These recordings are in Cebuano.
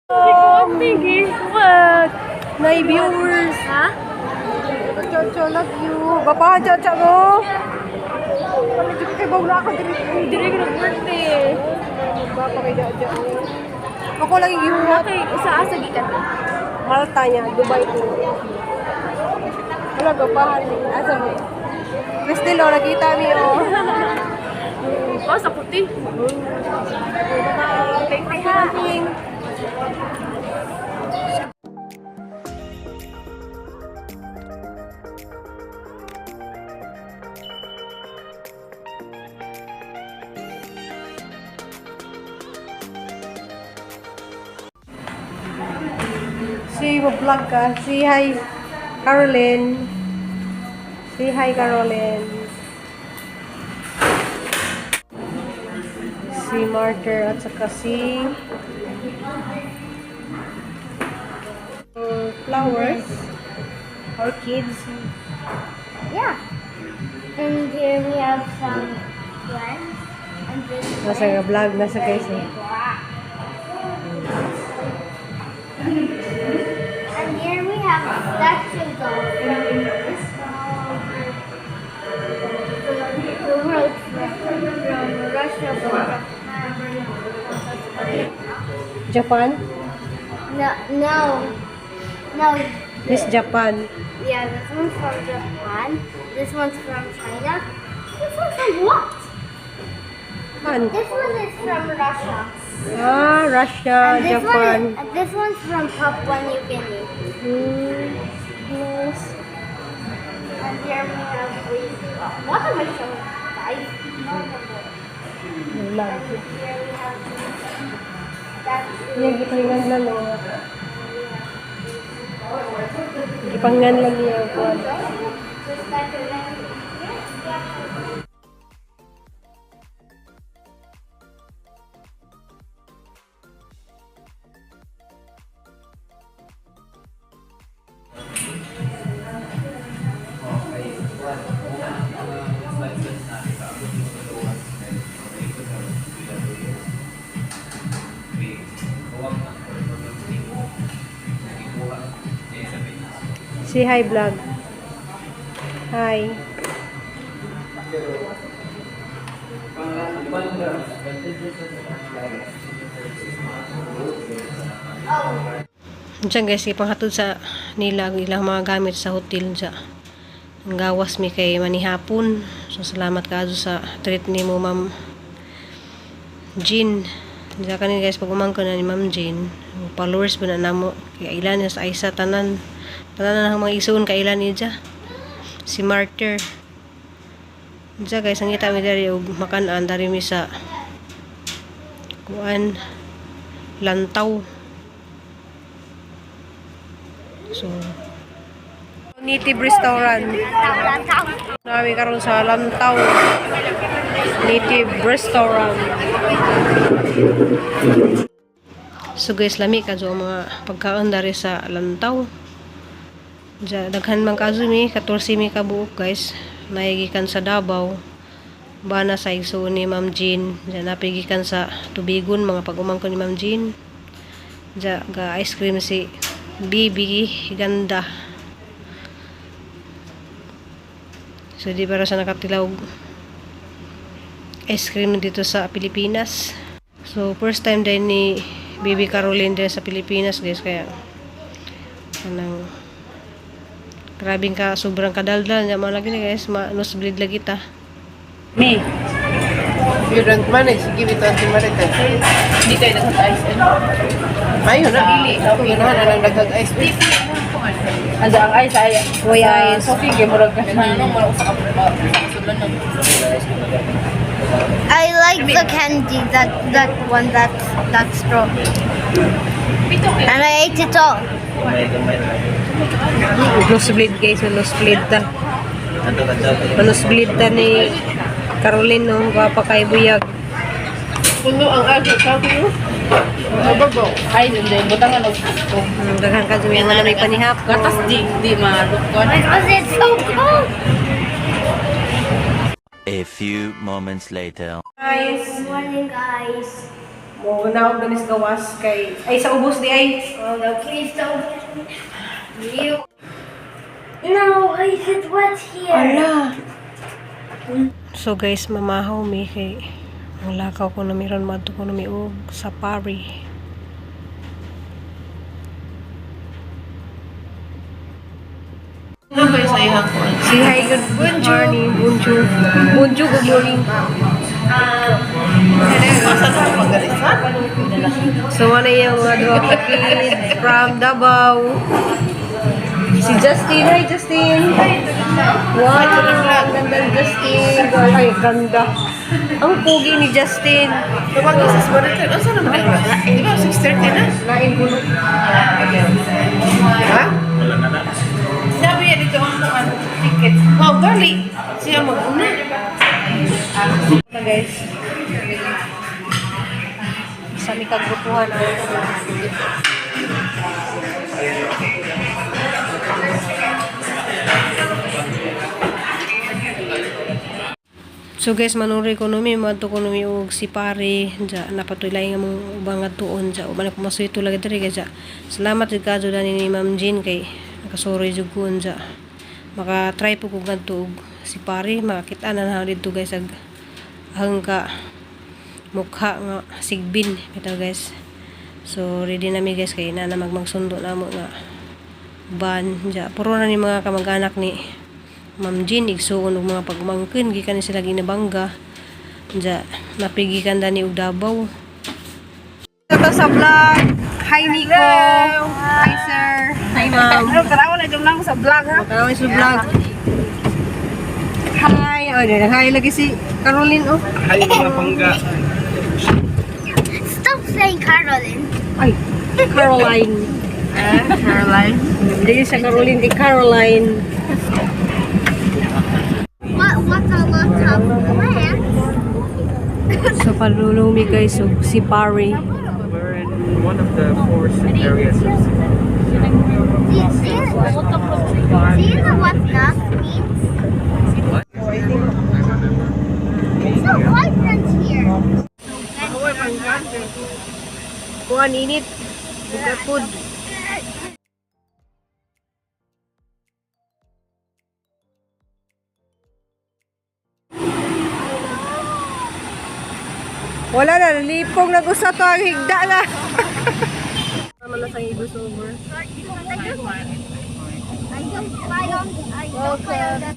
Thank you. What? Nay viewers. Ha? Chocho, love you. Bapa, chocho ko. Ano dito kay Bawla ako diri. Diri ko nag-birthday. Bapa kay Jojo. Ako lang yung Okay, usa-asa gikan. Malta niya, Dubai ko. Wala gapahan. Asa mo? Cristel, oh, nakita mi oh. Oh, sa puti. Thank you, ha. Si vlog ka. Si hi, Caroline. Say hi, Caroline. Si Martyr at saka si flowers. Orchids. Yeah. And here we have some plants. And this Nasa vlog, nasa guys eh. And here we have statues of the world from Russia, from Japan. Japan? No. Miss Japan. Yeah, this one's from Japan. This one's from China. This one's from what? An? This one is from Russia. Ah, Russia, And this Japan. one, this one's from Papua New Guinea. Nice. And here we have these. What am I showing, guys? Vlog. And here we have these statues. Iya, gipangan lang no. Gipangan lang niya ko. The statue and here. Say hi, vlog. Hi. Diyan guys, ipanghatod sa nila ang ilang mga gamit sa hotel dyan. Ang gawas mi kay manihapon. So salamat kaayo sa treat ni mo, Ma'am Jean. Diyan kanin guys, pag umangko na ni Ma'am Jean, ang followers ba na namo kay ilan niya sa Aisa tanan. Tanan na ang mga isuon kay ilan niya. Si Martyr. Diyan guys, ang kita mi diri og makan-an dari mi sa kuan Lantaw. So, Native Restaurant. Nami karon sa Lantaw Native Restaurant. So guys, lami kadto ang mga pagkaon dari sa Lantaw. Diya, daghan man kaadto mi, 14 mi kabuok guys. Nagigikan sa Davao. Bana sa igsuon ni Ma'am Jean. Diya napigikan sa Tubigon mga pag-umangkon ni Ma'am Jean. Diya ga ice cream si Bibi ganda. So di para sa nakatilaw ice cream dito sa Pilipinas. So first time din ni Bibi Caroline din sa Pilipinas guys, kaya anang grabing ka sobrang kadaldal niya mga lagi ni guys, ma nosebleed lagi ta. Me. If you don't manage, give it to Auntie Marites. Hindi kayo nag-ice. Ano? Mayo na. Ako ganahan na lang daghag ice. Ando ang ice ay Way ice. Sophie kay murag ka. I like the candy, that one, that strawberry. And I ate it all. Nosebleed guys, nosebleed ta. Nosebleed ta ni Caroline no, gwapa kay buyag. Puno ang ice sa ko. Mababaw. Ay, hindi. Butangan og Daghan ka dumi wala may panihapon. gatas di malukon. Because it's so cold. A few moments later. Guys, Morning, guys. Mo naog na mis gawas kay ay sa ubos di ay. Oh no, please don't. You. No, I said what's here? Ala. So guys, mamahaw mi kay ang lakaw ko na meron madto ko na mi og safari. Ano ba yung sa iyang kuan? Say hi, good morning, bonjour. Bonjour, good morning. Asa na ko pagalisan? So, ano yung mga duha ka kid from Davao. Si Justin. Hi, Justin. Wow, ang ganda ni Justin. Ay, ganda. Ang pogi ni Justin. Tawag sa Smart. Asa naman ang oras? Di ba 6:30 na? Lain gulo. Ha? Sabi niya dito ang kuan ticket. Wow, gali. Siya mag-una. Ito, guys. Sa mi kagrupuhan ang So guys, manuri ko numi, madto ko numi og si pare, ja napatulay nga mong ubang nga tuon ja uban ako masuito lagi diri kay ja. Salamat jud kadto dani ni Ma'am Jean kay nakasuroy jud ko ja. Maka try po ko ngadto og si pare, makakita na na didto guys ag hangga mukha nga sigbin bitaw guys. So ready na mi guys kay na na magmagsundo na mo nga ban ja. Puro na ni mga kamag-anak ni Ma'am Jean igsuon og mga pagmangkin gikan ni sila ginabangga ja napigikan dani og Davao. Ito sa vlog. Hi Nico. Hi sir. Hi ma'am. Ano, tarawa na dyan lang sa vlog ha? Taraw sa vlog. Hi. Oh, hi lagi si Caroline oh. Hi mga pangga. Stop saying Caroline. Ay, Caroline. Ah, Caroline. Hindi siya Caroline, di Caroline. What a lot of plants. So palulumi guys, so, si Pari. We're in one of the forest areas of Cebu. Do you know what nas means? I remember. It's so vibrant here. Kuan init. Buka food. Wala na, lipong na gusto to ang higda na. Tama na sa ibus over. I don't fly on. I don't fly on that.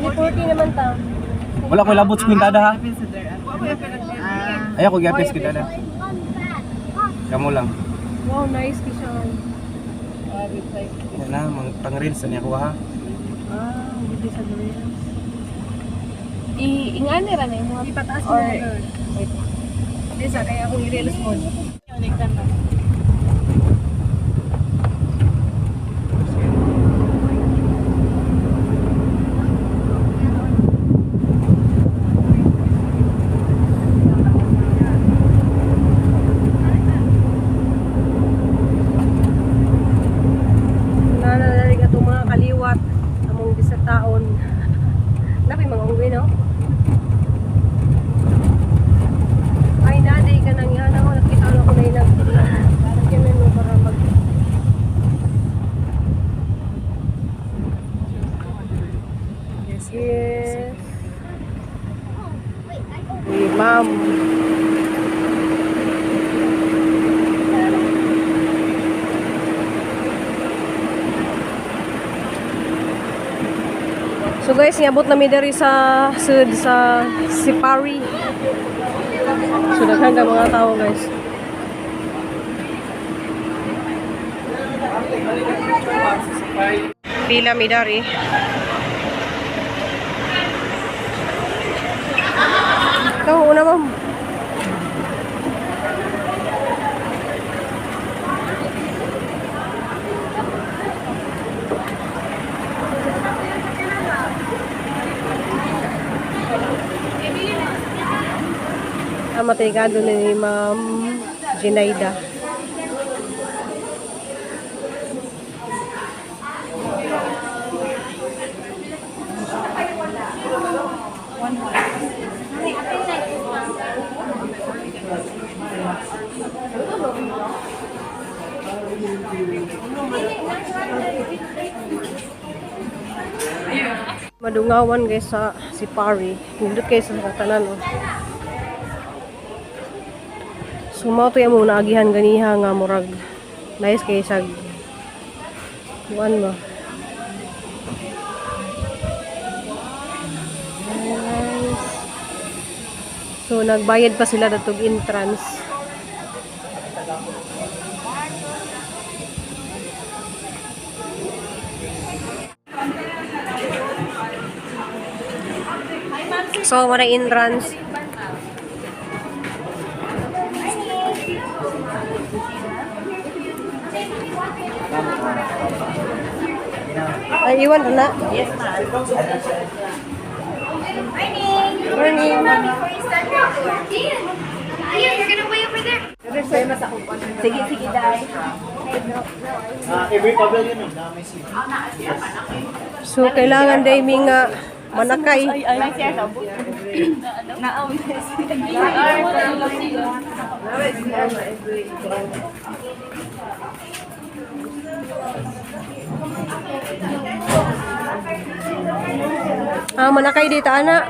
Reporting naman ta. Wala ko labot sa kwintada ha. Ayaw ko gyapis kwintada. One bag. Kamo lang. Wow, nice kishan. Yan na, mga pang-reels na niya ko ha. Ah, hindi sa reels. Ingani ra na yung mga Ipataas mo na girl. Wait. Hindi sa kaya akong i-reels mo. Nananalig atong mga kaliwat among bisataon. Napay mga unggoy no? Ay, naday ka nang yan ako. Nakita ko na ilang. Lagyan mo para mag... Yes, yes. Wait, I don't. Hey, ma'am. So guys, niabot na mi diri sa sud sa Sipari. So daghan ka mga tao guys. Pila mi dari. Ikaw una ma'am. Amatay ka doon ni Ma'am Ginaida. Madungawan guys sa si Pari. Nindot kay sa tanan oh. So mao to yung mga naagihan ganiha nga murag nice kay sa kuan ba. Nice. So nagbayad pa sila datog entrance. So wala entrance. Ay, iwan na na. Yes, ma'am. Morning. Before you start your tour. Ian, you're gonna wait over there. Sige, sige, dai. Every pavilion na may seat. So, kailangan day mi nga manakay. Ah, manakay dito, ana.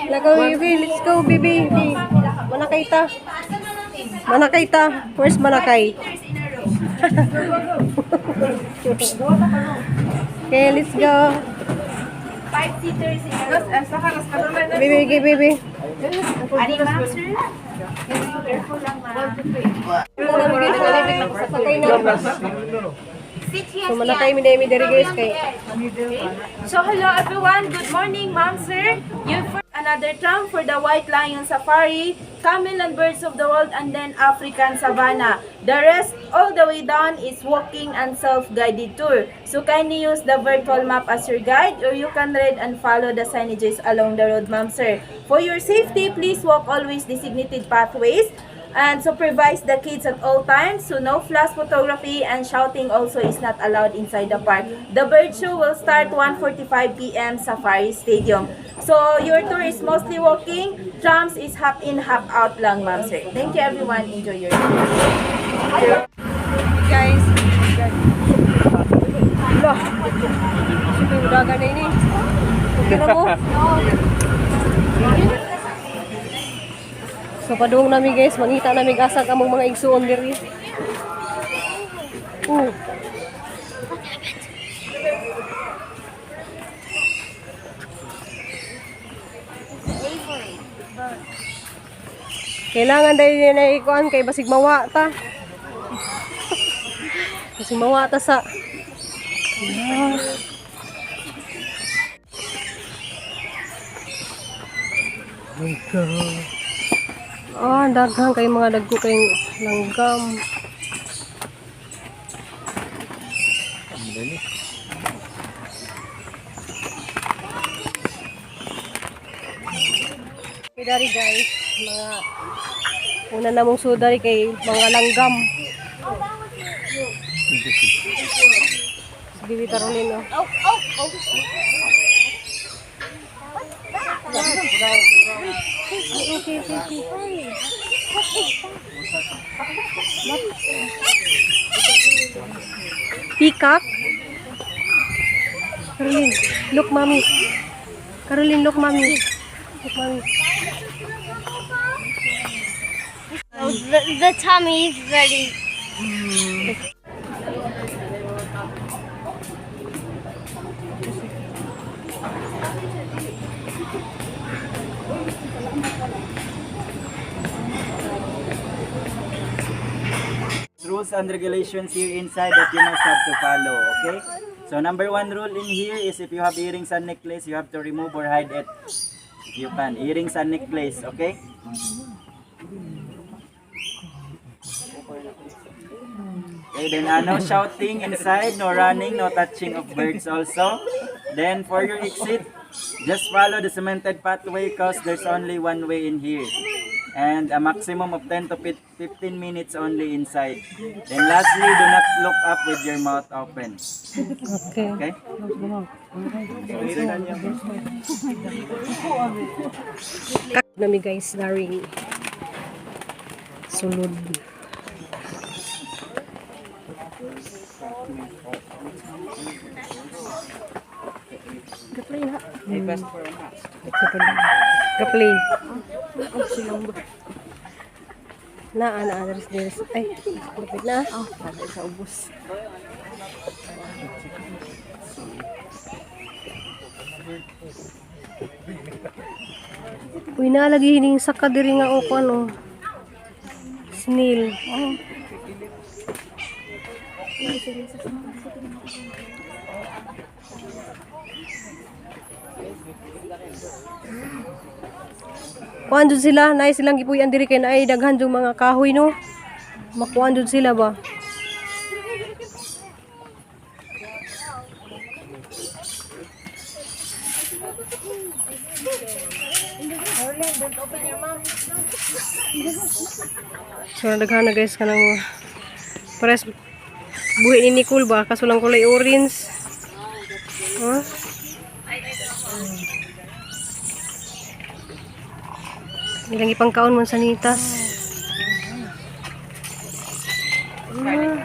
Let's go, baby. Let's go, baby. Manakay ta. Manakay ta. First manakay. Okay, let's go. Five seaters in a row. Baby, okay, baby. Ani, ma'am, sir? Careful lang, ma'am. Sakay na. Sit here. So, manakay mi dahil mi diri guys kay. So hello everyone, good morning ma'am sir. You for another term for the White Lion Safari, Camel and Birds of the World, and then African Savannah. The rest all the way down is walking and self-guided tour. So kindly use the virtual map as your guide, or you can read and follow the signages along the road, ma'am sir. For your safety, please walk always designated pathways and supervise the kids at all times. So no flash photography and shouting also is not allowed inside the park. The bird show will start 1:45 p.m. Safari Stadium. So your tour is mostly walking. Trams is half in, half out lang, ma'am sir. Thank you everyone. Enjoy your tour. Guys. Lah. Sige, dagan na ini. Okay na mo. So padung nami guys, mangita nami asa ka among mga igsuon diri. Oh. Kailangan dahil niya na ikuan kay basig mawa ta. Kasi mawa ta sa. Ah, daghan kay mga dagko kay langgam. Dari guys, mga una namong sudari kay mga langgam. Sige, Tarulin, oh. Oh, oh, oh. Okay. Peacock? Caroline, look mommy. Caroline, look mommy. Look mommy. Oh, the tummy is very. Rules and regulations here inside that you must have to follow, okay? So number one rule in here is if you have earrings and necklace, you have to remove or hide it if you can. Earrings and necklace, okay? Okay, then no shouting inside, no running, no touching of birds also. Then for your exit, just follow the cemented pathway because there's only one way in here. And a maximum of 10 to 15 minutes only inside. Then lastly, do not look up with your mouth open. Okay. Okay? Nami guys, daring sulod. Gaplay na. Gaplay. Na, na, deres, deres. Ay, lapit na. Oh, sa ubos. Uy, nalagi hining saka diri nga o ano. Snail. Oh. Kuan jud sila, naay silang gipuy-an diri kay naay daghan jud mga kahoy no. Makuan jud sila ba. So daghan na guys kanang mga pares buhi ni Nicole ba kaso lang kulay orange. Huh? Nilang ipangkaon mo sa nitas. Ah.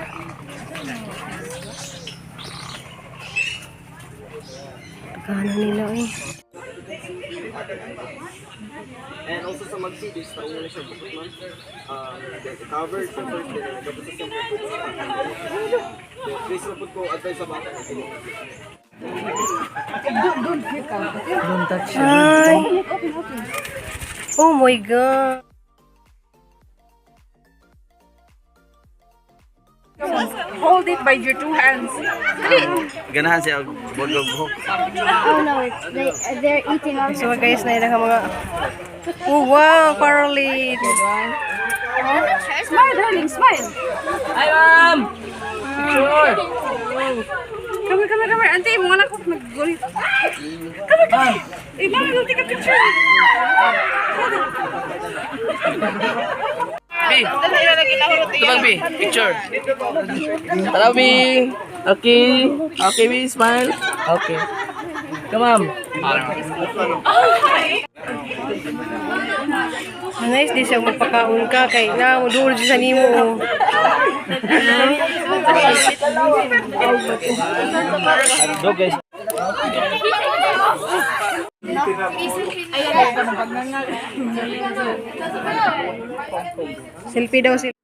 Pagkano nila eh. And also sa mag-CDs, taong na siya bukod man. Then cover sa first, then dapat sa center po. Then please na po ko advise sa bata na sila. Ay. Oh my God. Hold it by your two hands. Ganahan siya buhok buhok. Oh no, it's they're eating our So guys, na ilang mga. Oh wow, parolits. Smile, darling, smile. Hi, ma'am! Picture! Come here, come here, come here. Auntie, mga anak ko, naggulit. Come here, come here. Eh, mama, we'll take a picture. B. Ito B. Picture. Hello, B. Okay. Okay, B. Smile. Okay. Come on. Nice di siya magpakaon ka kay na duol sa nimo. Oh. Go guys. Selfie daw sila.